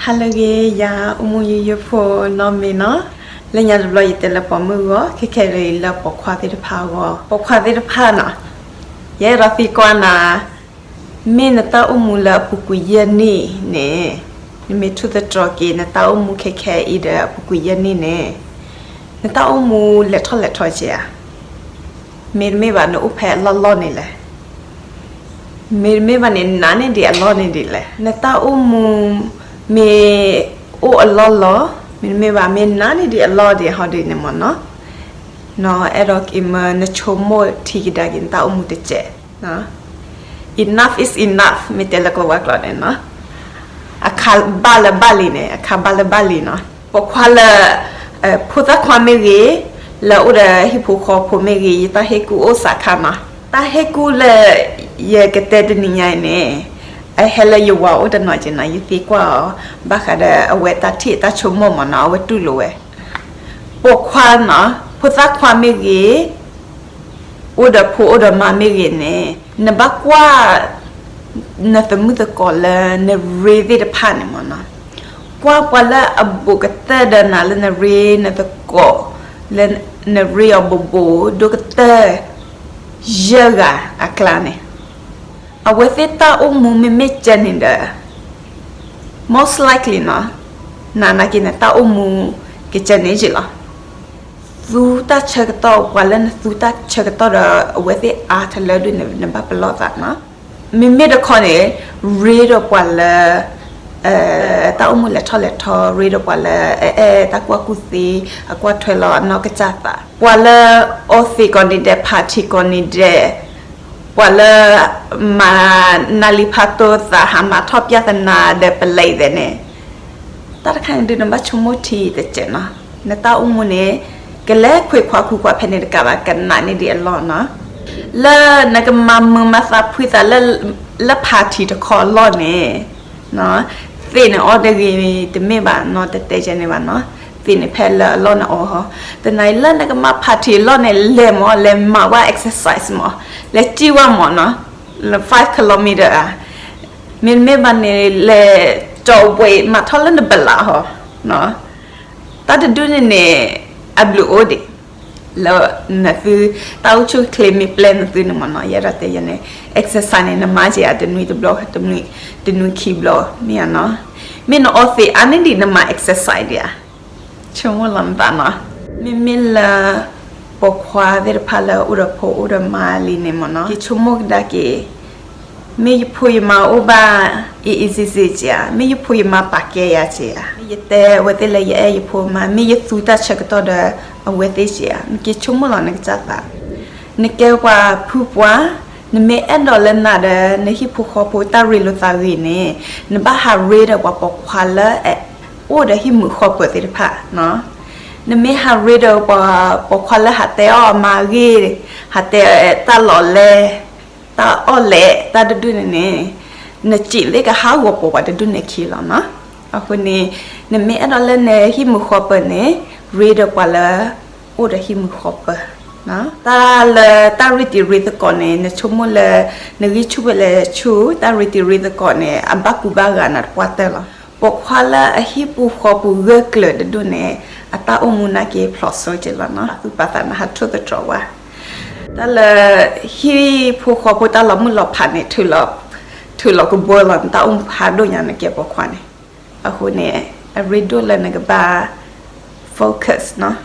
ဟါလၢအဂ့ၤ ယၤအိၣ်မူယိယိဖိနီၢ်မ့ၢ်နီၤ, လၢညါတဘျီယတဲလၢပိာ်မုၣ်အဂီၢ် ခဲခဲလၢာ်လၢပိာ်ခွါသ့ၣ်တဖၣ်အဂီၢ်, ပိာ်ခွါသ့ၣ်တဖၣ်နီၤ, ယအဲၣ်ဒိးသံကွၢ်နၤ, မ့ၢ်နတၢ်အိၣ်မူလၢအပူၤကွံာ်ယဲၢ်နံၣ်န့ၣ်, နမ့ၢ်ထူၣ်သတြီၤက့ၤ နတၢ်အိၣ်မူခဲခဲအံၤဒီးအပူၤကွံာ်ယဲၢ်နံၣ်န့ၣ်, နတၢ်အိၣ်မူလဲၤထီၣ်လဲၤထီကဲဧါ, မ့တမ့ၢ်ဘၣ်နအိၣ်ဖဲအလီၢ်လီၢ်န့ၣ်လဲၣ် မ့တမ့ၢ်ဘၣ်န့ၣ် နနါန့ၢ်ဒံးအလီၢ်န့ၣ်ဒ်လဲၣ်. နတၢ်အိၣ်မူ မ့ၢ်အိၣ်အလီၢ်လီၢ်, မ့တမ့ၢ်ဘၣ် မ့ၢ်နါန့ၢ်ဒံးအလီၢ်ဒံးဟီဒ်န့ၣ်မ့ၢ်နီၤ, နအဲၣ်ဒိးက့ၤမၢ နဆိကမိၣ်ထံကဒါက့ၤနတၢ်အိၣ်မူတစဲး. Enough is enough မ့ၢ်တဲလၢကဝါကျိာ်န့ၣ်နီၤ, အခါဘၣ်လၢဘၣ်လံန့ၣ် အခါဘၣ်လၢဘၣ်လံနီၤ. ပိာ်ခွါလၢ ဖိသၣ်ခွါမ့ၢ်ဂ့ၤ, လၢအိၣ်ဒီးဟံၣ်ဖိဃီဖိမ့ၢ်ဂ့ၤ, ယတၢ်ဟ့ၣ်ကူၣ်အိၣ်စးခါနီၤ. တၢ်ဟ့ၣ်ကူၣ်လၢ ယကတဲတနံၤညါအံၤန့ၣ်, အဟဲလၢယဝၤအိၣ်တနီၤက့ၤနီၤ, ယသံကွၢ်အီၤ, ဘၣ်ဃးဒီးအဝဲတၢ်ထံၣ်တၢ်ဆိကမိၣ်မ့ၢ်နီၤ, အဝဲတူၢ်လိာ်ဝဲ. ပိာ်ခွါနီၤ, ဖိသၣ်ခွါမ့ၢ်ဂ့ၤ, အိၣ်ဒီးဖိအိၣ်ဒီးမါမ့ၢ်ဂ့ၤန့ၣ်, နဘၣ်ကွၢ် နသမုၣ်သကိးလၢနရ့သ့ၣ်တဖၣ်န့ၣ်မ့ၢ်နီၤ, ကွၢ်ပှၤလၢအဘူးကတၢၢ်ဒီးနၤလၢနရ့နသကိး လၢနရ့အီၤဘူးဘူးဒိၣ်ကတၢၢ် ယဲၢ်ဂၤအကျါန့ၣ်, အဝဲသ့ၣ်တၢ်အိၣ်မူမ့မ့ၢ်ကဲန့ၣ်ဒီး most likely နီၤ, နနာ်က့ၤနတၢ်အိၣ်မူကကဲန့ၣ်ယ့ၢ်လီၤ. သူတၢ်ဆၢကတီၢ် ပှၤလၢနသူတၢ်ဆၢကတီၢ်ဒီး အဝဲသ့ၣ်အါတလၢဒုးန့ၣ် နဘၣ်ပလီၢ်သးနီၤ. မ့မ့ၢ်တခီန့ၣ် ရ့ဒီးပှၤလၢ တၢ်အိၣ်မူလဲၤထီၣ်လဲၤထီ, ရ့ဒီးပှၤလၢအအဲၣ်တၢ်ကူၣ်ဘၣ်ကူၣ်သ့, အကွၢ်ထွဲလီၤအနီၢ်ကစၢ်သး, ပှၤလၢအီသံးကိးနံၤဒဲး ဖးထံးကိးနံၤဒဲး, ပှၤလၢ မၤနၢ်လံဖးတိၢ်သး ဟးမၤထီၣ် ပြဿနာ ဒီးပလဲၤသဲးန့ၣ်, တၢ်တခါန့ၣ်ဒုး နဘၣ်ဆိကမိၣ်ထံတစဲးနီၤ. နတၢ်အိၣ်မူန့ၣ် ကလဲၤခွ့ခွါခုခွါဖဲန့ၣ်တကးဘၣ် ကနးန့ၢ်ဒံးအလီၢ်နီၤ. လၢနကမၤမုာ်မၤသးဖှံသးလၢ လၢဖးထံးတခီအလီၢ်န့ၣ်, သ့ၣ်န့ၣ်အီၣ်တဂ့ၤတမ့ၢ်ဘၣ်နီၤ, တတဲကဲန့ၣ်ဘၣ်နီၤ. သ့ၣ်န့ၣ်ဖဲလၢအလီၢ်န့ၣ်အီၣ်ဟီ, တနၤအံၤလၢနကမၤဖးထံးအလီၢ်န့ၣ် လဲၤမၢ် လဲၤမၤဝဲ exercise မၢ်, လဲၤစံၣ်ဝဲမၢ်နီၤ, လၢ five kilometer ဧါ, မ့တမ့ၢ်ဘၣ်န့ၣ် လဲၤ ကၠီဝဲး မၤထီၣ်လၢနဘလးဟီ, တၢ်တဒူၣ်န့ၣ်န့ၣ် အဘျုးအိၣ်ဒံး လၢနသု တၢ်အိၣ်ဆူၣ်အိၣ်ချ့မ့ၢ်ပျဲနသုန့ၣ်မ့ၢ်နီၤ, ယအဲၣ်ဒိးတဲယဲန့ၣ် exercise န့ၣ် နမၤက့ၤဧါ တနွံတဘျီ တနွံခံဘျီ မ့ၢ်ဧါနီၤ, မ့ၢ်နအီသံးအါန့ၢ်ဒံး နမၤ exercise ဒံးဧါ, ဆိကမိၣ်လီၤနသးနီၤ, မ့မ့ၢ်လၢ ပိာ်ခွါသ့ၣ်တဖၣ်လၢအိၣ်ဒီးဖိအိၣ်ဒီးမါလံန့ၣ်မ့ၢ်နီၤ, က့ၤဆိကမိၣ်ကဒါက့ၤ မ့ၢ်ယဖိယမါအိၣ်ဘၣ် အံၤအံၤစ့စ့ဧါ, မ့ၢ်ယဖိယမါပာ်ကဲယၤစ့ဧါ, မ့ၢ်ယတဲအဝဲသ့ၣ်လၢယအဲၣ်ယဖိမါ, မ့ၢ်ယသူတၢ်ဆၢကတီၢ်ဒီးအဝဲသ့ၣ်စ့ဧါ, နက့ၤဆိကမိၣ်လီၤနကစၢ်သး, နကဲပှၤဖုပှၢ်, နမ့ၢ်အဲၣ်ဒိးလၢနၤဒီး နဟံၣ်ဖိဃီဖိတၢ်ရ့လိာ်သးဂ့ၤန့ၣ်, နဘၣ်ဟးရ့ဒီးပှၤပိာ်ခွါလၢ အိၣ်ဒီးဟံၣ်မုာ်ဃီပၢၤသ့ၣ်တဖၣ်, နမ့ၢ်ဟးရ့ဒီးပှၤပိာ်ခွါလၢဟးတဲအီၣ်အမါဂ့ၢ်, ဟးတဲတၢ်လီၤလဲ, တၢ်အီၣ်လဲ, တၢ်တဒူၣ်န့ၣ်န့ၣ်, နစံးသ့ၣ်ကဟးဂီၤပိာ်ပှၤတဒူၣ်န့ၣ်ခံလီၤနီၤ. အဃိန့ၣ် နမ့ၢ်အဲၣ်ဒိးလၢနဟံၣ်မုာ်ဃီပၢၤန့ၣ်, ရ့ဒီးပှၤလၢ အိၣ်ဒီးဟံၣ်မုာ်ဃီပၢၤ, တၢ်လၢတၢ်ရ့တံၤရ့သကိးန့ၣ် နဆိကမိၣ်လၢ နဂံၢ်ဆူၣ်ဝဲလဲၤဆူၣ် တၢ်ရ့တံၤရ့သကိးန့ၣ် အဘၣ်ကူဘၣ်ဂာ်နၤတပှၢ်တၢၢ်လီၤ. ပိာ်ခွါလၢအဟံၣ်ပူၤဃီပူၤဂၢၢ်ကျၢၤတဒူၣ်န့ၣ် အတၢ်အိၣ်မူနာ်က့ဖျိးစိက့ၤလီၤနီၤ, ပာ်သူၣ်ပာ်သးနဟးထူၣ်သတြီၤဝဲ, တၢ်လၢ ဟံၣ်ဖိဃီဖိတၢ်လီၤမုၢ်လီၤဖးန့ၣ် ထုးလီၤကဘၢလီၤ နတၢ်အိၣ်မူဖးဒိၣ်ညါ နကဲပိာ်ခွါန့ၣ်, အဃိန့ၣ် အရ့ဒိၣ်လၢနကဘၣ် focus နီၤ,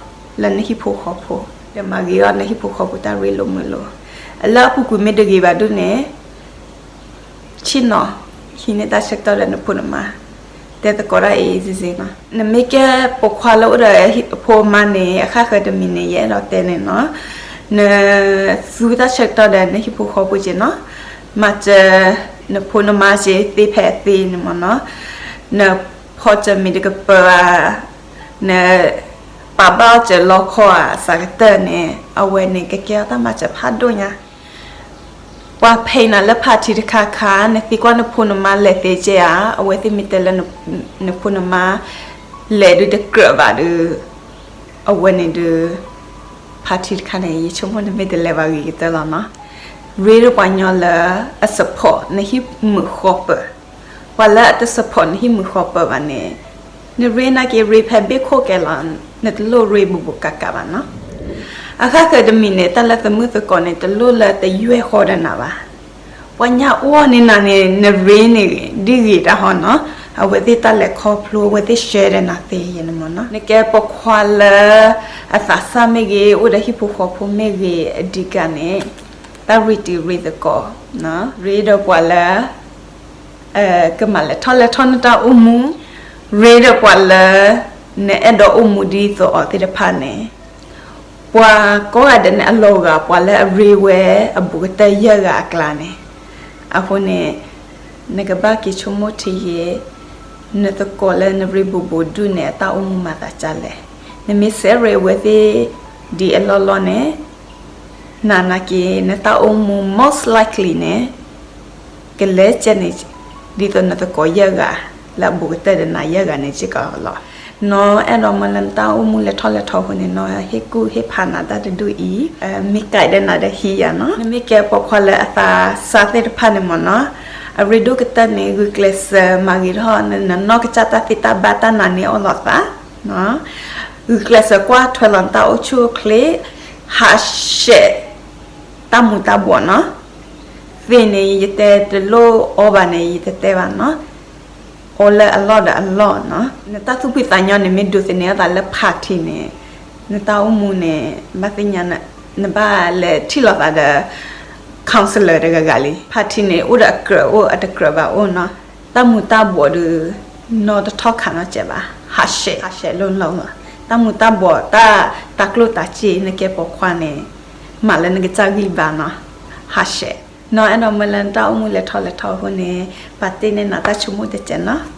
လၢနဟံၣ်ဖိဃီဖိ, ဒီးမၤဂ့ၤအီၤနဟံၣ်ဖိဃီဖိတၢ်ရ့လိာ်မုာ်လိာ်, လၢအပူၤကွံာ်မ့ၢ်တဂ့ၤဘၣ်ဒ်န့ၣ် ဆ့ၣ်နီၤ, ဟံးန့ၢ်တၢ်ဆၢကတီၢ်ဒီးနဖိနမါ, တဲသကိးတၢ်အံၤစ့စ့နီၤ, နမ့ၢ်ကဲပိာ်ခွါလၢအိၣ်ဒီးဖိမါန့ၣ် အဃၣ်ဃၢၤတမံၤန့ၣ် ယအဲၣ်ဒိးတဲန့ၣ်နီၤ, နသူတၢ်ဆၢကတီၢ်ဒီးနဟံၣ်ဖိဃီဖိက့ၤနီၤ, မၤစၢၤ နဖိနမါက့ၤသ့ဖဲအသ့န့ၣ်မ့ၢ်နီၤ, နဖီစၢၤမ့ၤတကပၤဧါ, န ပာ်ဘၣ်အီၣ်စၢၤလီခီဧါ အစှၤကတၢၢ်န့ၣ် အဝဲန့ၣ်ကကဲအီၣ်တၢ်မၤစၢၤဖးဒိၣ်ညါ, ပှၤဖဲးနၤလၢဖးထံတခါခါ နသံကွၢ်နဖိနမါလဲၤသ့ကဲဧါ, အဝဲသ့ၣ်မ့ၢ်တဲလၢ နဖိနမါ လဲၤဒုးတကြၢးဘၣ်ဒီး အဝဲန့ၣ်ဒီး ဖးထံတခါန့ၣ် ယဆိကမိၣ်နမ့ၢ်တလဲၤဘၣ်ဂ့ၤကတၢၢ်လီၤနီၤ, ရ့ဒီးပှၤညီလၢအ support နဟံၣ်မုာ်ဃီပၢၤ ပှၤလၢအတ support နဟံၣ်မုာ်ဃီပၢၤဘၣ်န့ၣ်, နရ့နာ်က့ ရ့ဖဲဘ့ၣ်ခိၣ်ကဲလီၤ, နတလိၣ်ရ့ဘူးဘူးကးကးဘၣ်နီၤ. အဃၣ်ဃၢၤတမံၤန့ၣ် တၢ်လၢသမုၣ်သကိးန့ၣ် တလိၣ်လၢတယွဲၢ်ဃီဒီးနၤဘၣ်. ပှၤညါအိၣ်န့ၢ်နၤန့ၣ် နရ့န့ၣ် ဒ်ဂ့ၤတၢ်ဟီနီၤ. အဝဲသ့ၣ်တၢ်လဲၤခီဖျိ အဝဲသ့ၣ် share ဒီးနၤသ့ယဲန့ၣ်မ့ၢ်နီၤ. နကဲပိာ်ခွါလၢ အသးစၢ်မ့ၢ်ဂ့ၤ, အိၣ်ဒီးဟံၣ်ဖိဃီဖိမ့ၢ်ဂ့ၤ, အဓိကန့ၣ် တၢ်ရ့တံၤရ့သကိး, ရ့ဒီးပှၤလၢ ကမၤလဲၤထီၣ်လဲၤထီၣ်နတၢ်အိၣ်မူ, ရ့ဒီးပှၤလၢ နအဲၣ်ဒိးအိၣ်မူဒ်သိးအီၤသ့ၣ်တဖၣ်န့ၣ်, ပှၤကိးဂၤဒဲးန့ၣ် အလီၤဂာ် ပှၤလၢအရ့ဝဲအဘူးကတၢၢ်ယဲၢ်ဂၤအကျါန့ၣ်. အဃိန့ၣ် နကဘၣ်က့ၤဆိကမိၣ်ထံဂ့ၤ, နသကိးလၢနရ့ဘူးဘူးဒူၣ်န့ၣ် အတၢ်အိၣ်မူမၤသးဒ်လဲၣ်. နမ့ၢ်စဲးရ့ဝဲသ့ၣ် ဒ်အလီၢ်လီၢ်န့ၣ် နနာ်က့ နတၢ်အိၣ်မူ most likely န့ၣ် ကလဲၤကဲန့ၣ် ဒ်သိးနသကိးယဲၢ်ဂၤ လၢအဘူးကတၢၢ်ဒီးနၤယဲၢ်ဂၤန့ၣ်စ့ၢ်ကီးလီၤ. နီၢ်အဲၣ်ဒိးမၢလၢနတၢ်အိၣ်မူလဲၤထီၣ်လဲၤထီအဃိန့ၣ် နီၢ်ဟ့ၣ်ကူၣ်ဟ့ၣ်ဖးနၤတၢ်တဒူၣ်အံၤ, မ့ၢ်ကဲဒဲးနၤဒီးဟံးယၤနီၤ. နမ့ၢ်ကဲပိာ်ခွါလၢအသးစၢ်သ့ၣ်တဖၣ်န့ၣ်မ့ၢ်နီၤ, အရ့ဒိၣ်ကတၢၢ်န့ၣ် ဂုာ်ကျဲးစၢးမၤဂ့ၤထီၣ် နနီၢ်ကစၢ်တၢ်သ့တၢ်ဘၣ်တၢ်နးန့ၢ်အီၣ်လိာ်သး ဂုာ်ကျဲးစၢးကွၢ်ထွဲလီၤနတၢ်အိၣ်ဆူၣ်အိၣ်ချ့, ဟးဆှဲး တၢ်မူၤတၢ်ဘှီးနီၤ. သ့ၣ်န့ၣ် ယတဲတလိၣ်အီဘၣ်န့ၣ် ယတတဲဘၣ်နီၤ. အီလၢအလီၢ်ဒီးအလီၢ်နီၤ. နတၢ်သူၣ်ဖှံသးညီန့ၣ် မ့ၢ်ဒိးသန့ၤအသးလၢ party န့ၣ် နတၢ်အိၣ်မူန့ၣ် ဘၣ်သ့ၣ်ညါ နဘၣ်လဲၤထံၣ်လိာ်သးဒီး counselor တဂၤဂၤလံ. party န့ၣ် အိၣ်ဒီးအကြၢးအိၣ် အတကြၢးဘၣ်အိၣ်နီၤ. တၢ်မူၤတၢ်ဘှီးဒီး နီၢ်တထီၣ်ခးနီတစဲးဘၣ်, ဟးဆှဲး ဟးဆှဲးလိၢ်လီၢ်လီၤ. တၢ်မူၤတၢ်ဘှီး တၢ်တၤကျိၣ်တၤစ့ နကဲပိာ်ခွါန့ၣ် မၤလၢနကစၢ်ဂံၢ်ဘါနီၤ, ဟးဆှဲး. နီၢ်အဲၣ်ဒိးမၢလၢနတၢ်အိၣ်မူလဲၤထီၣ်လဲၤထီအဃိန့ၣ် ပာ်တ့ၢ်န့ၢ်နၤတၢ်ဆိကမိၣ်တစဲးနီၤ.